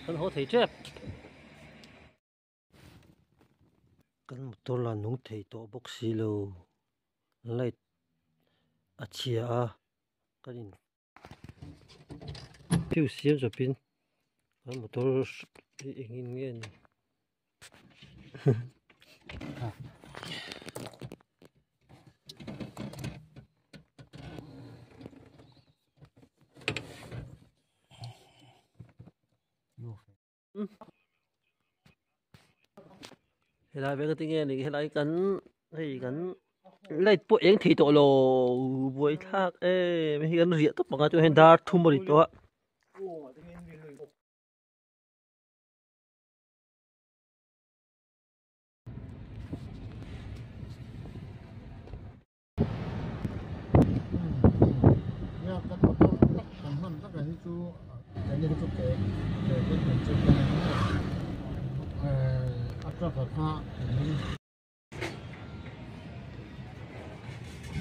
Kan haw thei tep. Kan motor la nung thei tawh bawk si lo. Light a chhia a kan in fuse siam chawpin kan motor hi engin nge ni. Helai veng te nge ni helai kan hei kan light pawh eng thei tawh lo buai thlak em hei kan riah tawp ang a chuan hei dar thum a ri tawh a.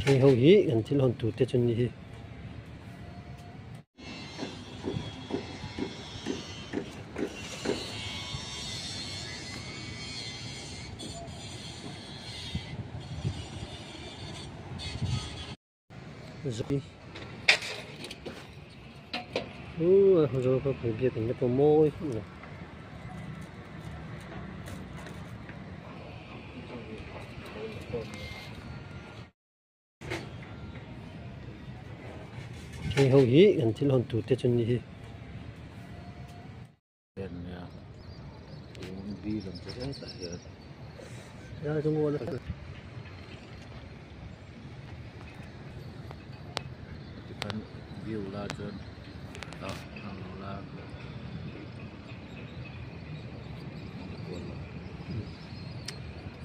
Hei ho hi kan thil hawn tur te chu ni hi. Zui uh zo ka pui biak in te pawh mawi khawp mai. Hei ho hi kan thil hawn tur te chu ni hi.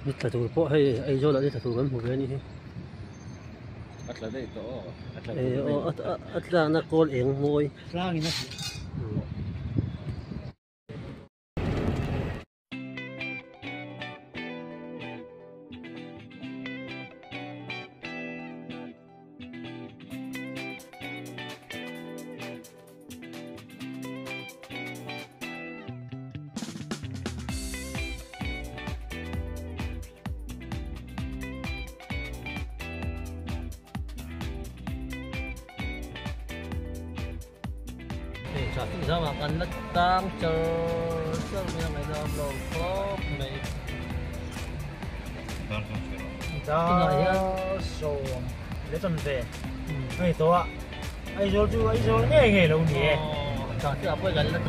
Ni tla tur pawh hei Aizawl ah ni tla tur kan hmu ve a nih hi. A tla daih tawh aw. A tla Eh aw a tlakna kawl eng mawi. Tlangin a Hei traffic zam ah kan la tang char char mai a ngaihnawm lo khawp mai. Dar sawm leh chawn ve a ni tawh a, Aizawl chu Aizawl ngei ngei lo ni e. Traffic ah pawh kan la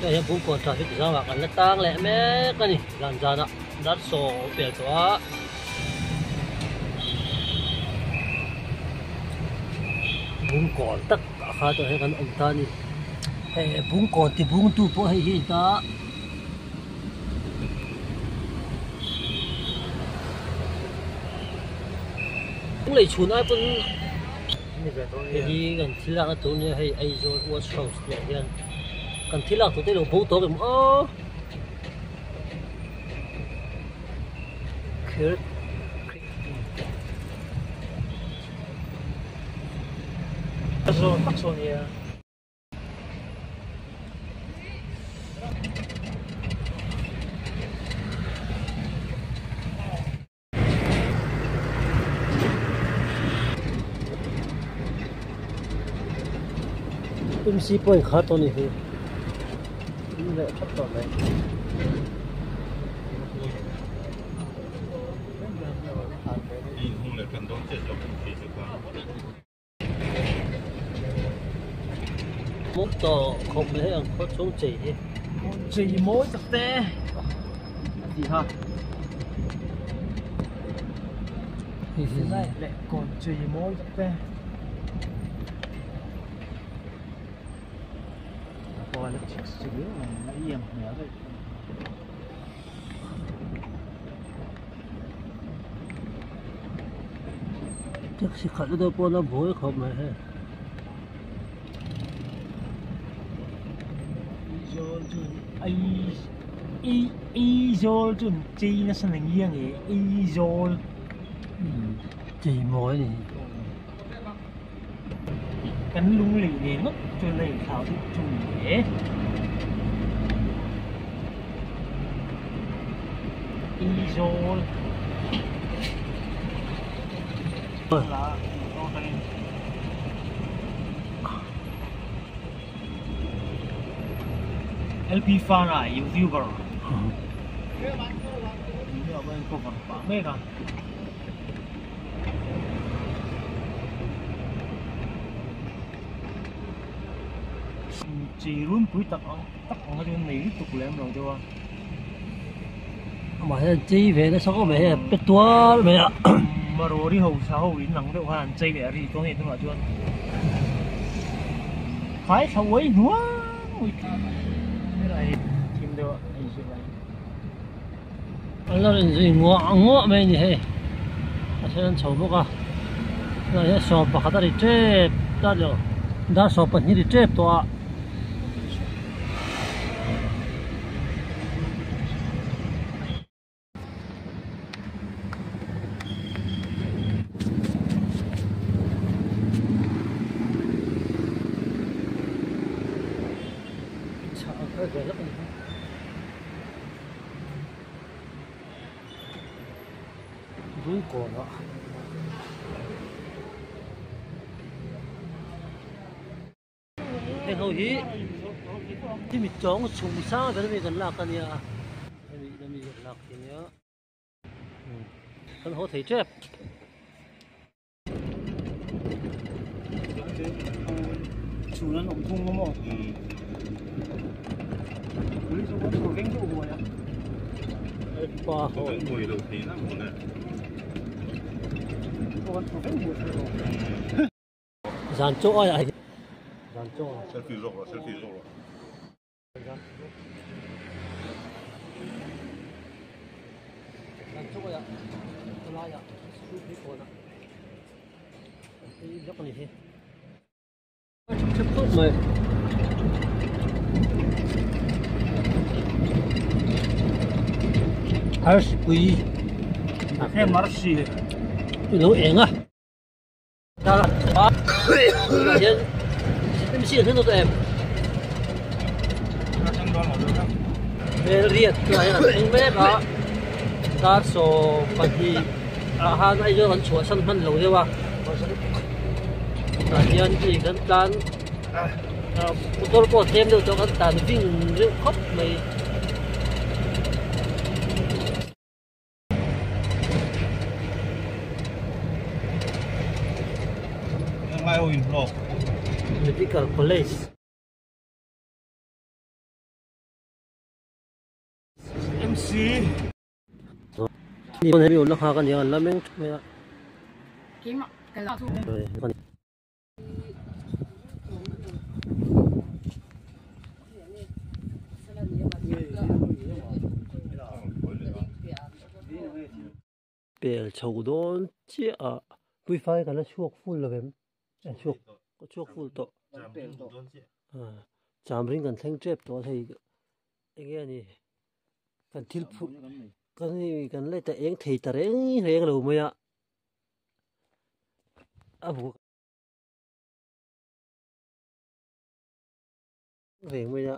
Hei hian Bungkawn traffic zangah kan la tang leh mek a ni zan zanah dar sawm pel tawh a. Bungkawn tak ah kha chuan hei kan awm ta a ni. Hei Bungkawn ti bungtu pawh hei hi ta. Lei chhun ai pawn hei hi kan thil lakna tur nia hei Aizawl watch house tih ah hian kan thil lak tur te lo bo tawk em aw kher MC pawh inkhar tawh a ni hi in leh thap tawh mai. Mawk tawh khawp mai hei ang khaw chhung chei hi. Chei mawi tak te a ti ha. Lai leh kawn chei mawi tak te. Politics chu a iang hmel daih. Taxi khalh na deuh pawh a buai khawp mai hei. Aizawl chu Aizawl chu an chei nasa na ngiang e Aizawl. Chei mawi a ni. Kan lunglei nen ngawt chuan a inthlau deuh chu ni e. Aizawl. LP Fara YouTuber cover pah mek a. Chi runpui tak ang tak ang a chuan nei lutuk lem lo deuh a. Amah hian chei ve nasa khawp mai hei a pe tual mai a. Marori ho sa ho in ang deuh khan an chei leh a ri dawn a ni tunah chuan. Khai thla uai hnuai helai thim deuh a inzir lai. An lo inzui nguah nguah mai a ni hei a then an chho bawk a tunah hian sawm pakhat a ri tep ta lo dar sawm pahnih a ri tep tawh a. Bungkawnah Heng ho hi hemi chawng chhum sang ber ami kan lak a nia hemi ami kan lak hi nia kan haw thei tep. Chhun an awm thung maw? Police ho chu veng deuh huai a. Pa ho. Veng huai lo thei na maw le. Zan chaw ai ai. Zan chaw. Selfie zawk rawh, selfie zawk rawh. Zan chaw ai ah khawlai ah school phei kawn ah an phei vek a ni hi. Thip thep khawp mai. Harsipui. Hmarsi. Ilo eng a. Hian MC an hnu tawh em? Hmel riat tunah hian an thleng mek a, dar 12 ah khan Aizawl kan chhuahsan hman lo deuh a, tunah hian hei kan tlan motor pawh a tlem deuh tawh kan tlan ving reuh khawp mai. Medical College. MC. Ni hemi awmna nghak a ni a, an la meng mai a. Pel chho dawn chiah a puifai kan la chhuak full lo em a chhuak a chhuak full tawh cham ring kan thleng tep tawh a hei eng nge ni kan thil phurh kan kan light a eng thei ta reng reng lo mai a a bu reng mai a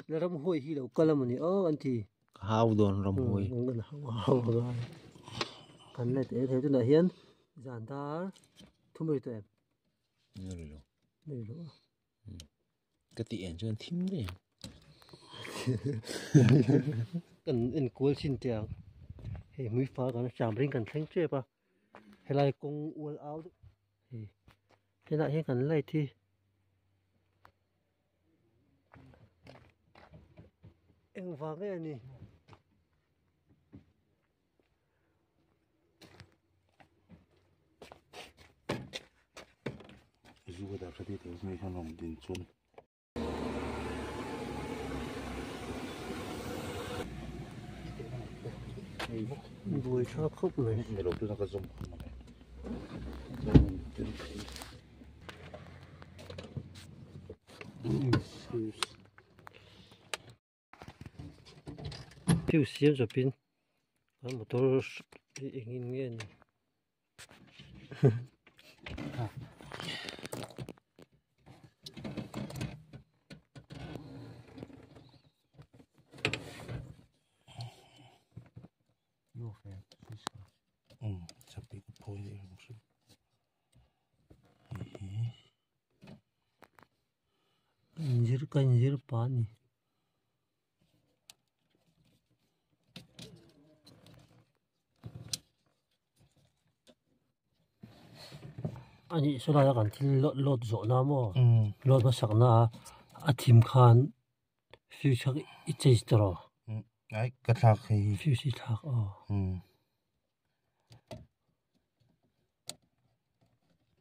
la ramhuai hi lo kal a mawni aw an ti ka hau dawn ramhuai kan hau dawn kan la teh thei tunah hian zan dar thum a ri tawh em ni lo ni lo ka tih en chuan thim daih ang kan enkual chin teh ang hei hmuifa kan hram ring kan thleng tep a helai kawng ual au deuh hei helaiah hian kan light hi engvang nge a ni. Zu ka dah tha tih teh mai hian rawn din chuan. Buai tha khawp mai. Ni lo tuna ka zawm khawp mai. Fuse siam chawpin kan motor hi engin nge ni. Inzir ka inzir pah a ni. A nih saw laia kan thil load zawh na maw load hmasak na a thim khan fuse kha i change ta rawh. Ai ka thlak hei hi. Fuse i thlak aw.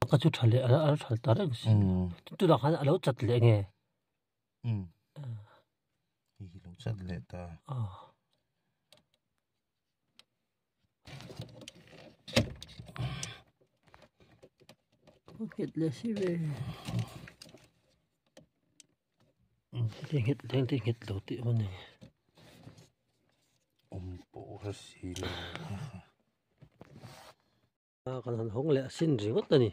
Ka chu tha leh a tha ta reng si. Tunah khan a lo chat leh nge. Hei hi lo chat leh ta. Nghet leh si ve. Nghet leh nghet lo tih a ni. Awm pawh ka si lo. Kan han hawng leh a sin ringawt a ni.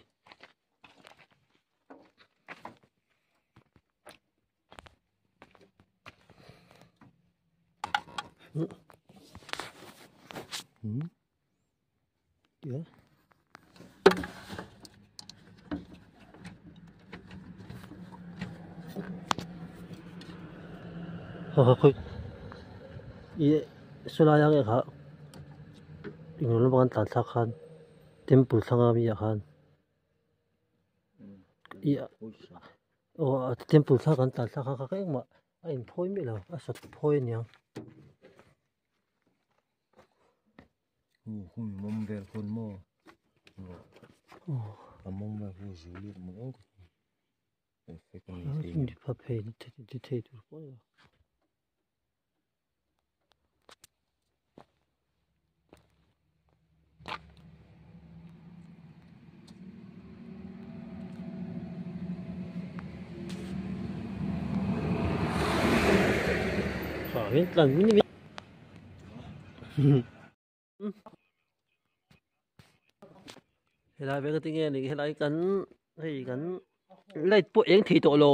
Saw lai ah kha englo lamah an tlan thlak khan temple thlanga mi ah khan aw temple thla kan tlan thlak kha kha engmah a inphawi miah lo a sat phawi aniang. Hun mawm vel hun maw a mawm vel hun zui lut maw thei tur pawh a ni lo. Helai vek atinge ni helai kan hei kan light pawh eng thei tawh lo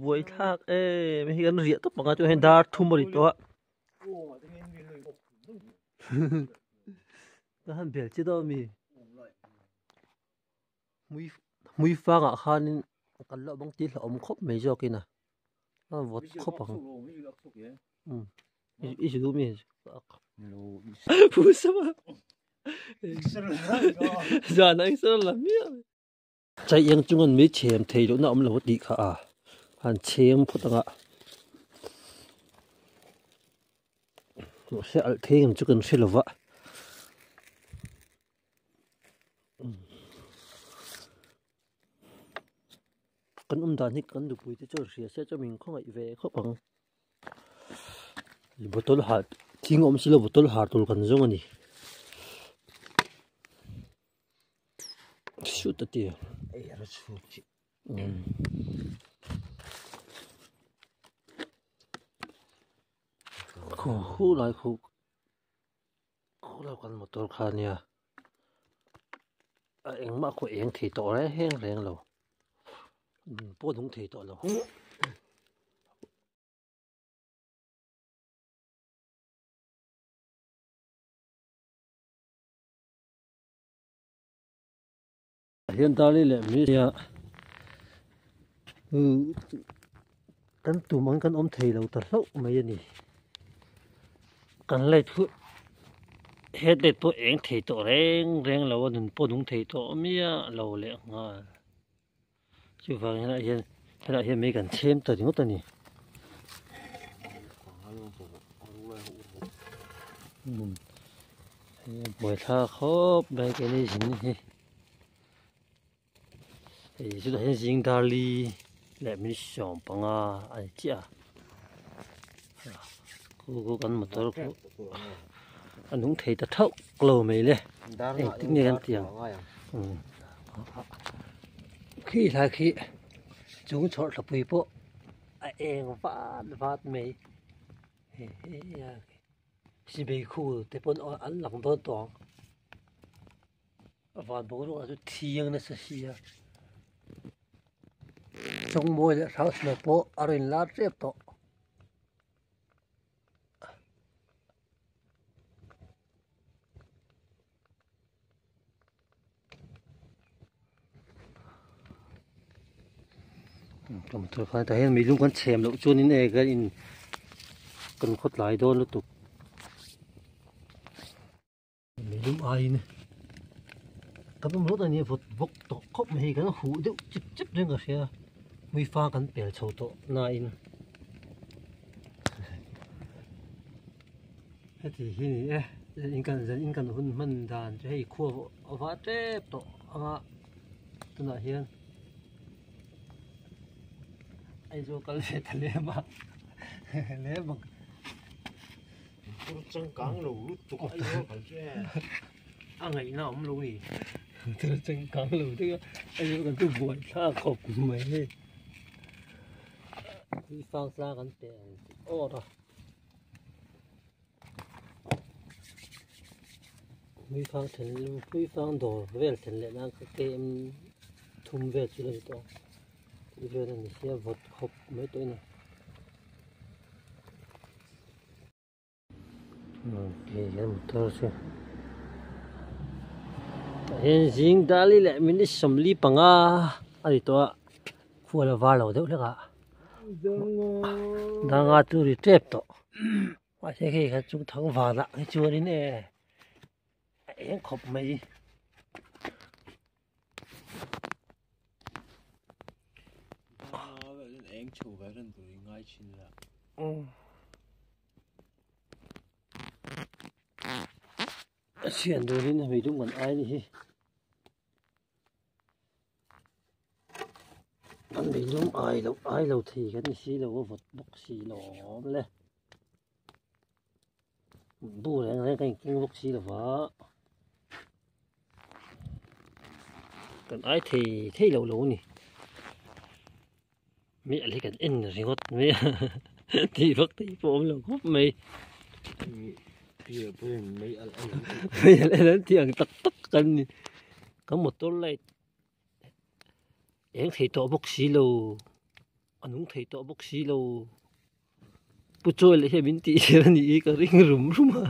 buai thlak em hei kan riah tawp ang a chuan hei dar thum a ri tawh a ka han bel chi dawn ami hmui hmui fangah khanin kan lo bang tih hlauhawm khawp mai zawkin a a vawt khawp ang umm i zu duh mi zan ah exer la miah mai chai eng chunga mei chhem thei lohna awm lo a tih kha a han chhem phawt ang a mahse alh thei ang chu kan hre lova. Kan awm dan hi kan nupui te chuan hria se chuan min khawngaih ve khawp ang. Bottle har thing awm silo bottle har tur kan zawng a ni. Shoot a ti. Khu khu lai khu Khu lo kan motor kha nia a engmah khaw eng thei tawh reng reng reng lo pawh nung thei tawh lo. Hian Dali leh Mia kan tum ang kan awm thei lo ta hlauh mai a ni. Kan light hi headlight pawh eng thei tawh reng reng lo a nun pawh nung thei tawh miah lo leh nghal. Chuvang helaiah hian helaiah hian mei kan chhem ta ringawt a ni. Buaithla khawp mai keini zin hi. Hei chutah hian zing darli leh minute 15 a ni chiah a. Khu khu kan motor khu a nung thei ta thauh lo mai le. Engtin nge kan tih ang. Khi hlai khi chung chhawrh thlapui pawh a eng vat vat mai. Sibei khu te pawn an lang dawn tawh ang. A van boruak ah chu thiang nasa si a. Chawngmawi leh Hrangchhana pawh a rawn inlar tep tawh. Motor khan tah hian meilung kan chhem loh chuanin e kan in kan khaw tlai dawn lutuk meilum aiin kan awm rawt a ni vawt bawk tawh khawp mai hei kan huh deuh chip chip reng ka hria hmuifa kan pel chho tawh nain heti hi ni e in kan zan in kan hun hman dan chu hei khua a va tep tawh anga tunah hian Aizawl kal ve ta lem a lem ang changkang lo lutuk Aizawl kal chu e a ngaihna awm lo ni changkang lo deuh a Aizawl kan chu buai thlak khawp mai hei fang tlang an pe ang tih awr a. Hmuifang then hmuifang dawr vel thlen leh nan kha km thum vel chu la ni tawh ang tih vel a ni sia vawt khawp mai tawh in a hian motor chu tah hian zing dali leh minute 45 a ni tawh a khual a var lo deuh hlek a danga chu ri tep tawh. Mahse hei kha chu thang vanah hi chuanin e a eng khawp mai. Eng chho ve ran tur i ngai thin la. A chhian durin hei dum kan ai ni hi. Kan meilum ai loh ai lo thei kan ni si lo a vawt bawk si lo awm le bu reng reng kan inkeng bawk si lo va kan ai thei thei lo lo a ni mi a hi kan en ringawt mai a tih vak te pawh awm lo khawp mai mei alh en an tih ang tak tak kan ni kan motor light eng thei tawh bawk si lo a nung thei tawh bawk si lo pu chawi leh hian min tih hriat a nih hi ka ring rum rum a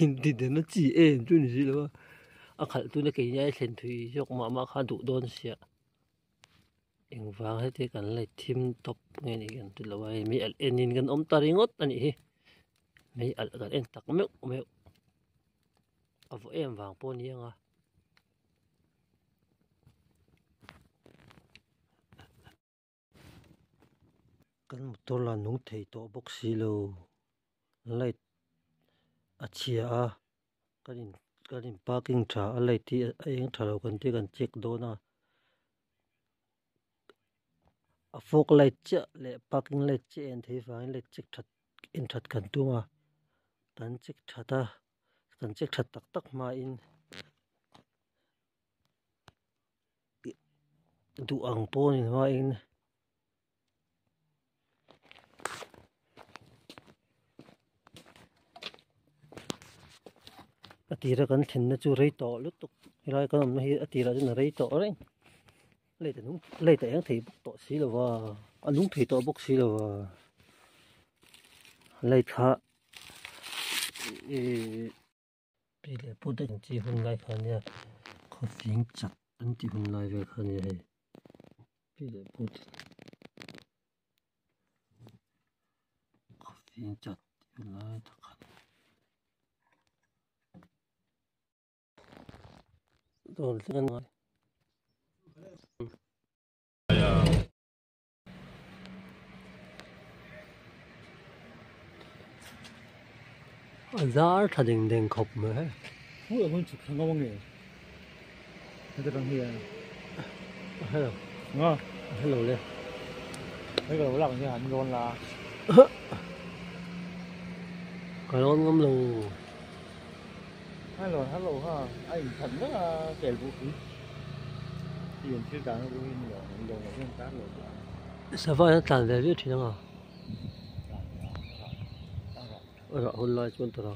intihdan a chi em chu ni si lo a a khalh tuna keini ai thlen thui zawk mah mah kha duh dawn sia engvang heti kan la thim tawp nge ni kan ti lo a hei mi alh enin kan awm ta ringawt a nih hi mei alh kan en tak meuh meuh a vaw em vang pawh a ni ang a. Kan motor la nung thei tawh bawk si lo light a chhia a kan in kan in parking tha a light hi a eng tha lo kan tia kan check dawn a a fog light chiah leh parking light chiah a en theih vangin light check that en that kan tum a kan check that a kan check that tak tak hmain. Duh ang pawh ni hmain a tira kan thlenna chu rei tawh lutuk helai kan awmna hi a tirah chuan a rei tawh reng light a nung light a eng thei bawk tawh si lova a nung thei tawh bawk si lova light kha ihh. Pi leh pu te chi hun lai kha nia khawfing chat an tih hun lai vel kha nia hei pi leh pu te khawfing chat tih hun lai tak kha nia. Dawn thleng an ngai. A zar tha ding deng khawp mai he. Hu a hun chhuk thla ngawng nge. Heta tang hian. Hello. Nga. Hello le. Hei ka lo lak hian an rawn la. Ka rawn ngam lo. Hello hello ha a in that vek a tel pawh khi. Tian thil dan a ruin lo lo lo hian tar lo Sava hian tlan ve viau thin ang a. A rah hun lai chuan tara.